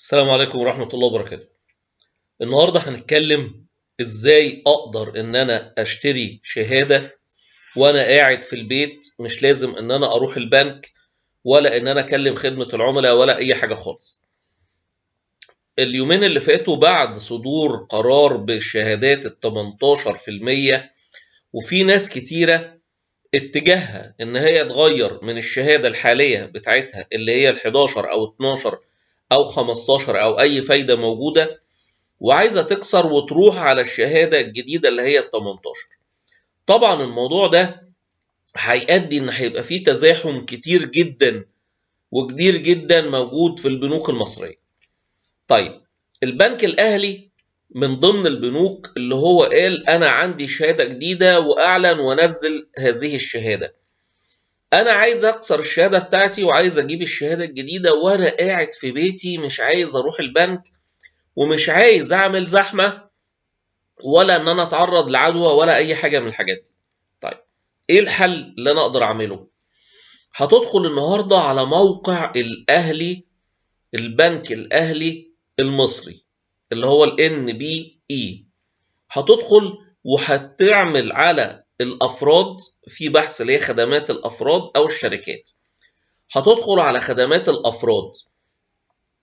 السلام عليكم ورحمة الله وبركاته. النهاردة هنتكلم ازاي اقدر ان انا اشتري شهادة وانا قاعد في البيت، مش لازم ان انا اروح البنك ولا ان انا اكلم خدمة العملاء ولا اي حاجة خالص. اليومين اللي فاتوا بعد صدور قرار بشهادات ال 18%، وفي ناس كتيرة اتجاهها ان هي تغير من الشهادة الحالية بتاعتها اللي هي ال 11 او 12 او 15 او اي فايدة موجودة، وعايزة تكسر وتروح على الشهادة الجديدة اللي هي ال 18. طبعا الموضوع ده هيؤدي ان هيبقى فيه تزاحم كتير جدا وكبير جدا موجود في البنوك المصرية. طيب البنك الاهلي من ضمن البنوك اللي هو قال انا عندي شهادة جديدة واعلن ونزل هذه الشهادة. انا عايز اكسر الشهادة بتاعتي وعايز اجيب الشهادة الجديدة وانا قاعد في بيتي، مش عايز اروح البنك ومش عايز اعمل زحمة ولا ان انا اتعرض لعدوى ولا اي حاجة من الحاجات دي. طيب ايه الحل اللي انا اقدر اعمله؟ هتدخل النهاردة على موقع الاهلي، البنك الاهلي المصري اللي هو ال NBE. هتدخل وهتعمل على الافراد في بحث اللي هي خدمات الافراد او الشركات. هتدخل على خدمات الافراد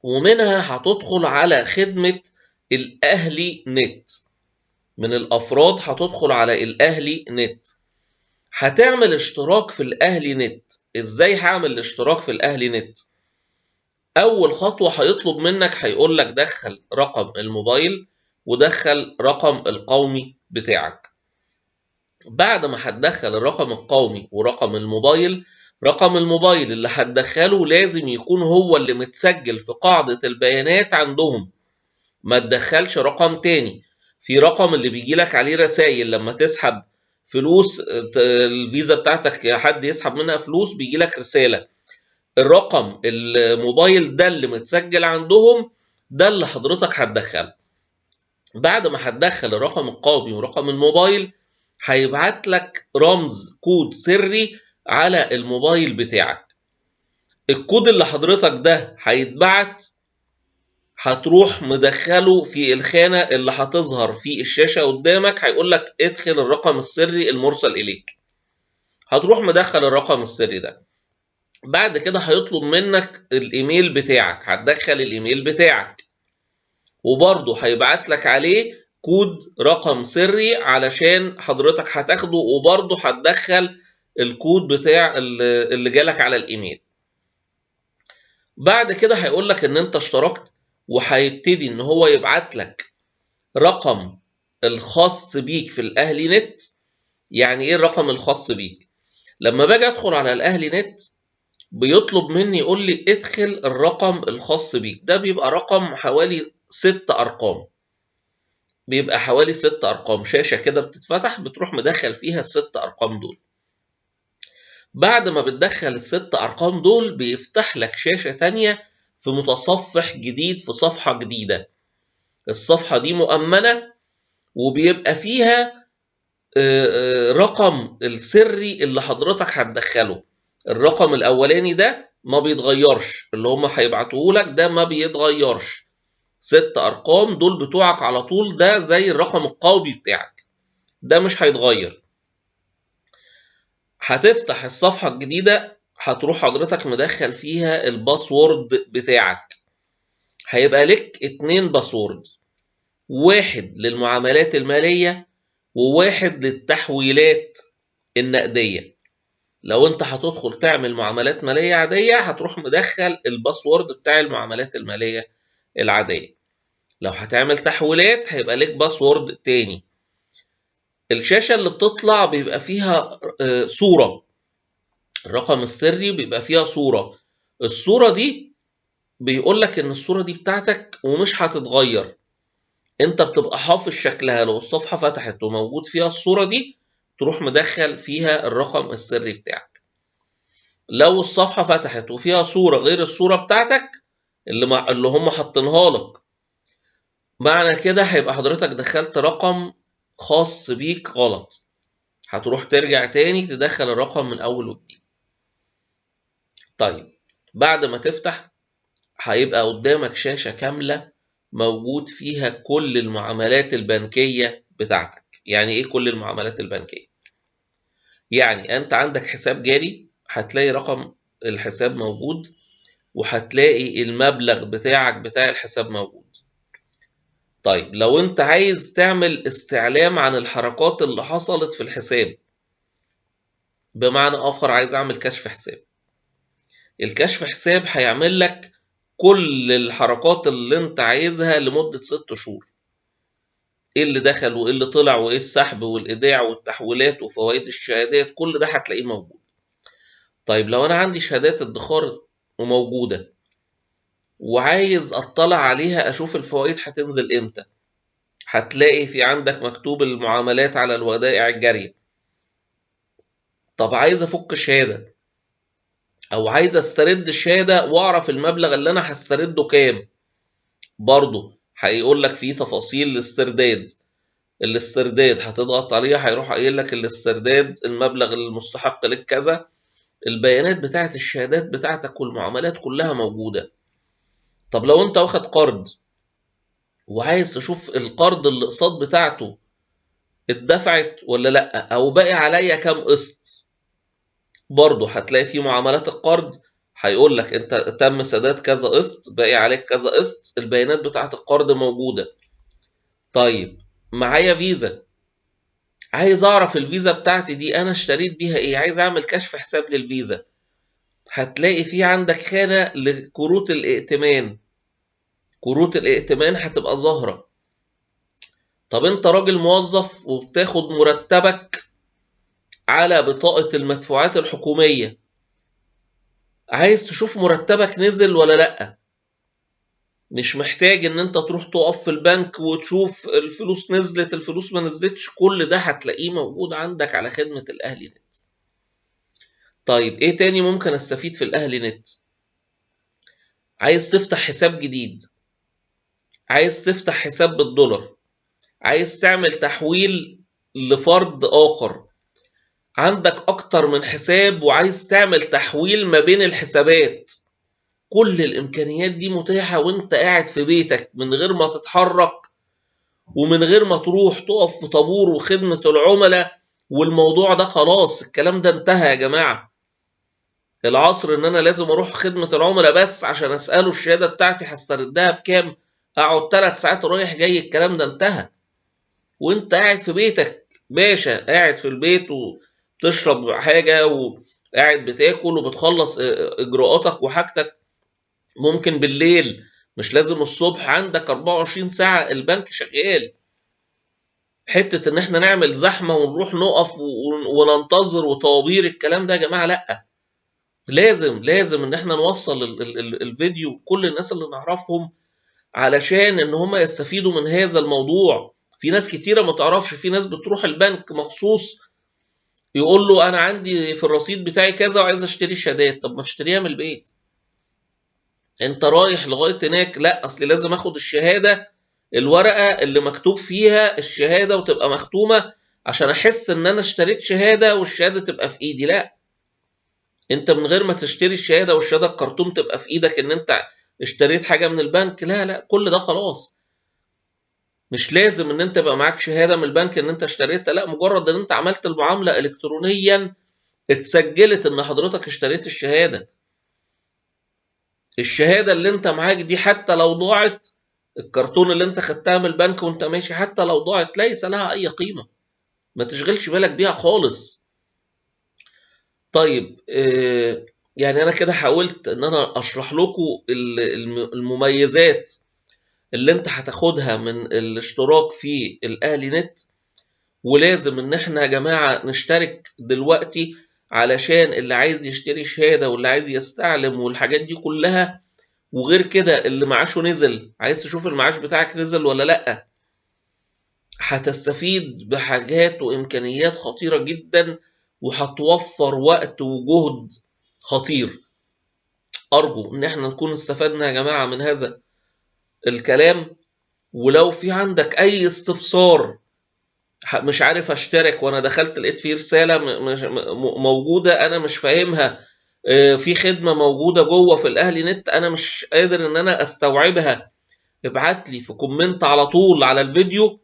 ومنها هتدخل على خدمة الاهلي نت. من الافراد هتدخل على الاهلي نت، هتعمل اشتراك في الاهلي نت. ازاي هعمل الاشتراك في الاهلي نت؟ اول خطوة هيطلب منك، هيقول لك دخل رقم الموبايل ودخل رقم القومي بتاعك. بعد ما هتدخل الرقم القومي ورقم الموبايل، رقم الموبايل اللي هتدخله لازم يكون هو اللي متسجل في قاعدة البيانات عندهم، ما تدخلش رقم تاني. في رقم اللي بيجي لك عليه رسائل لما تسحب فلوس، الفيزا بتاعتك حد يسحب منها فلوس بيجي لك رسالة، الرقم الموبايل ده اللي متسجل عندهم ده اللي حضرتك هتدخله. بعد ما هتدخل الرقم القومي ورقم الموبايل هيبعت لك رمز كود سري على الموبايل بتاعك. الكود اللي حضرتك ده هيتبعت هتروح مدخله في الخانة اللي هتظهر في الشاشة قدامك، هيقول لك ادخل الرقم السري المرسل إليك. هتروح مدخل الرقم السري ده. بعد كده هيطلب منك الايميل بتاعك، هتدخل الايميل بتاعك وبرضه هيبعت لك عليه كود رقم سري علشان حضرتك هتاخده، وبرضه هتدخل الكود بتاع اللي جالك على الايميل. بعد كده هيقول لك ان انت اشتركت، وهيبتدي ان هو يبعت لك رقم الخاص بيك في الاهلي نت. يعني ايه الرقم الخاص بيك؟ لما باجي ادخل على الاهلي نت بيطلب مني يقول لي ادخل الرقم الخاص بيك. ده بيبقى رقم حوالي 6 ارقام، بيبقى حوالي 6 ارقام، شاشة كده بتتفتح بتروح مدخل فيها ال6 ارقام دول. بعد ما بتدخل ال6 ارقام دول بيفتح لك شاشة تانية في متصفح جديد، في صفحة جديدة. الصفحة دي مؤمنة وبيبقى فيها رقم السري اللي حضرتك هتدخله. الرقم الأولاني ده ما بيتغيرش، اللي هم هيبعتوه لك ده ما بيتغيرش، 6 أرقام دول بتوعك على طول، ده زي الرقم القومي بتاعك، ده مش هيتغير. هتفتح الصفحة الجديدة هتروح حضرتك مدخل فيها ال password بتاعك. هيبقى لك 2 password، واحد للمعاملات المالية وواحد للتحويلات النقدية. لو انت هتدخل تعمل معاملات مالية عادية هتروح مدخل ال password بتاع المعاملات المالية العادية. لو هتعمل تحويلات هيبقى لك password تاني. الشاشة اللي بتطلع بيبقى فيها صورة، الرقم السري بيبقى فيها صورة. الصورة دي بيقول لك ان الصورة دي بتاعتك ومش هتتغير، انت بتبقى حافظ شكلها. لو الصفحة فتحت وموجود فيها الصورة دي تروح مدخل فيها الرقم السري بتاعك. لو الصفحة فتحت وفيها صورة غير الصورة بتاعتك اللي هم حاطينها لك، معنى كده هيبقى حضرتك دخلت رقم خاص بيك غلط، هتروح ترجع تاني تدخل الرقم من أول وجديد. طيب بعد ما تفتح هيبقى قدامك شاشة كاملة موجود فيها كل المعاملات البنكية بتاعتك. يعني ايه كل المعاملات البنكية؟ يعني انت عندك حساب جاري، هتلاقي رقم الحساب موجود، وهتلاقي المبلغ بتاعك بتاع الحساب موجود. طيب لو انت عايز تعمل استعلام عن الحركات اللي حصلت في الحساب، بمعنى اخر عايز اعمل كشف حساب، الكشف حساب هيعمل لك كل الحركات اللي انت عايزها لمدة 6 شهور، ايه اللي دخل وايه اللي طلع وايه السحب والايداع والتحويلات وفوائد الشهادات، كل ده هتلاقيه موجود. طيب لو انا عندي شهادات ادخار وموجودة وعايز اطلع عليها اشوف الفوائد هتنزل امتى، هتلاقي في عندك مكتوب المعاملات على الودائع الجارية. طب عايز افك شهادة او عايز استرد الشهادة واعرف المبلغ اللي انا هسترده كام، برضه هيقول لك في تفاصيل الاسترداد. الاسترداد هتضغط عليه هيروح قايل لك الاسترداد المبلغ المستحق لك كذا، البيانات بتاعت الشهادات بتاعتك والمعاملات كلها موجودة. طب لو انت واخد قرض وعايز تشوف القرض اللي اقساط بتاعته اتدفعت ولا لا، او باقي عليا كام قسط، برضه هتلاقي في معاملات القرض هيقول لك انت تم سداد كذا قسط، باقي عليك كذا قسط، البيانات بتاعت القرض موجودة. طيب معايا فيزا، عايز اعرف الفيزا بتاعتي دي انا اشتريت بيها ايه، عايز اعمل كشف حساب للفيزا، هتلاقي في عندك خانة لكروت الائتمان، كروت الائتمان هتبقى ظاهرة. طب انت راجل موظف وبتاخد مرتبك على بطاقة المدفوعات الحكومية، عايز تشوف مرتبك نزل ولا لأ، مش محتاج ان انت تروح تقف في البنك وتشوف الفلوس نزلت الفلوس ما نزلتش، كل ده هتلاقيه موجود عندك على خدمة الأهلي نت. طيب ايه تاني ممكن استفيد في الأهلي نت؟ عايز تفتح حساب جديد، عايز تفتح حساب بالدولار، عايز تعمل تحويل لفرد آخر، عندك أكتر من حساب وعايز تعمل تحويل ما بين الحسابات، كل الإمكانيات دي متاحة وانت قاعد في بيتك من غير ما تتحرك ومن غير ما تروح تقف في طابور وخدمة العملاء. والموضوع ده خلاص الكلام ده انتهى يا جماعة. العصر ان انا لازم اروح خدمة العملاء بس عشان اسأله الشهادة بتاعتي هستردها بكام، اقعد 3 ساعات رايح جاي، الكلام ده انتهى. وانت قاعد في بيتك باشا، قاعد في البيت وبتشرب حاجة وقاعد بتاكل وبتخلص اجراءاتك وحاجتك، ممكن بالليل مش لازم الصبح، عندك 24 ساعة البنك شغال. حتة ان احنا نعمل زحمة ونروح نقف وننتظر وطوابير، الكلام ده يا جماعة لأ. لازم ان احنا نوصل الفيديو كل الناس اللي نعرفهم علشان ان هم يستفيدوا من هذا الموضوع. في ناس كتيرة ما تعرفش، في ناس بتروح البنك مخصوص يقول له انا عندي في الرصيد بتاعي كذا وعايز اشتري شهادات. طب ما تشتريها من البيت، انت رايح لغاية هناك، لا اصل لازم اخد الشهادة، الورقة اللي مكتوب فيها الشهادة وتبقى مختومة عشان احس ان انا اشتريت شهادة والشهادة تبقى في ايدي. لا، انت من غير ما تشتري الشهادة والشهادة الكرتون تبقى في ايدك ان انت اشتريت حاجة من البنك، لا لا، كل ده خلاص مش لازم ان انت يبقى معاك شهادة من البنك ان انت اشتريتها، لا، مجرد ان انت عملت المعاملة الكترونيا اتسجلت ان حضرتك اشتريت الشهادة. الشهادة اللي انت معاك دي حتى لو ضاعت، الكرتون اللي انت خدتها من البنك وانت ماشي حتى لو ضاعت ليس لها اي قيمة، ما تشغلش بالك بيها خالص. طيب انا كده حاولت ان انا اشرح لكم المميزات اللي انت هتاخدها من الاشتراك في الاهلي نت، ولازم ان احنا يا جماعة نشترك دلوقتي علشان اللي عايز يشتري شهادة واللي عايز يستعلم والحاجات دي كلها. وغير كده اللي معاشه نزل، عايز تشوف المعاش بتاعك نزل ولا لأ، هتستفيد بحاجات وإمكانيات خطيرة جدا وهتوفر وقت وجهد خطير. أرجو إن احنا نكون استفدنا يا جماعة من هذا الكلام. ولو في عندك أي استفسار، مش عارف أشترك وأنا دخلت لقيت فيه رسالة موجودة أنا مش فاهمها، في خدمة موجودة جوه في الاهلي نت انا مش قادر ان انا استوعبها، ابعت لي في comment على طول على الفيديو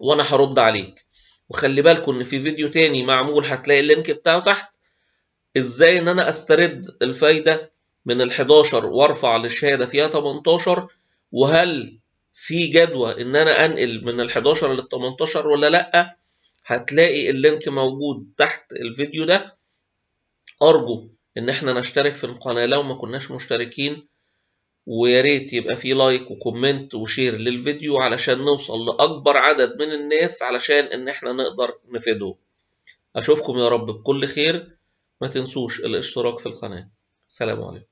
وانا هرد عليك. وخلي بالكم ان في فيديو تاني معمول هتلاقي ال link بتاعه تحت، ازاي ان انا استرد الفايدة من ال 11 وارفع لشهادة فيها 18، وهل في جدوى ان انا انقل من ال 11 لل 18 ولا لا. هتلاقي ال link موجود تحت الفيديو ده. ارجو ان احنا نشترك في القناة لو ما كناش مشتركين، ويا ريت يبقى في like و comment و share للفيديو علشان نوصل لأكبر عدد من الناس، علشان ان احنا نقدر نفيدهم. اشوفكم يا رب بكل خير، ما تنسوش الاشتراك في القناة. السلام عليكم.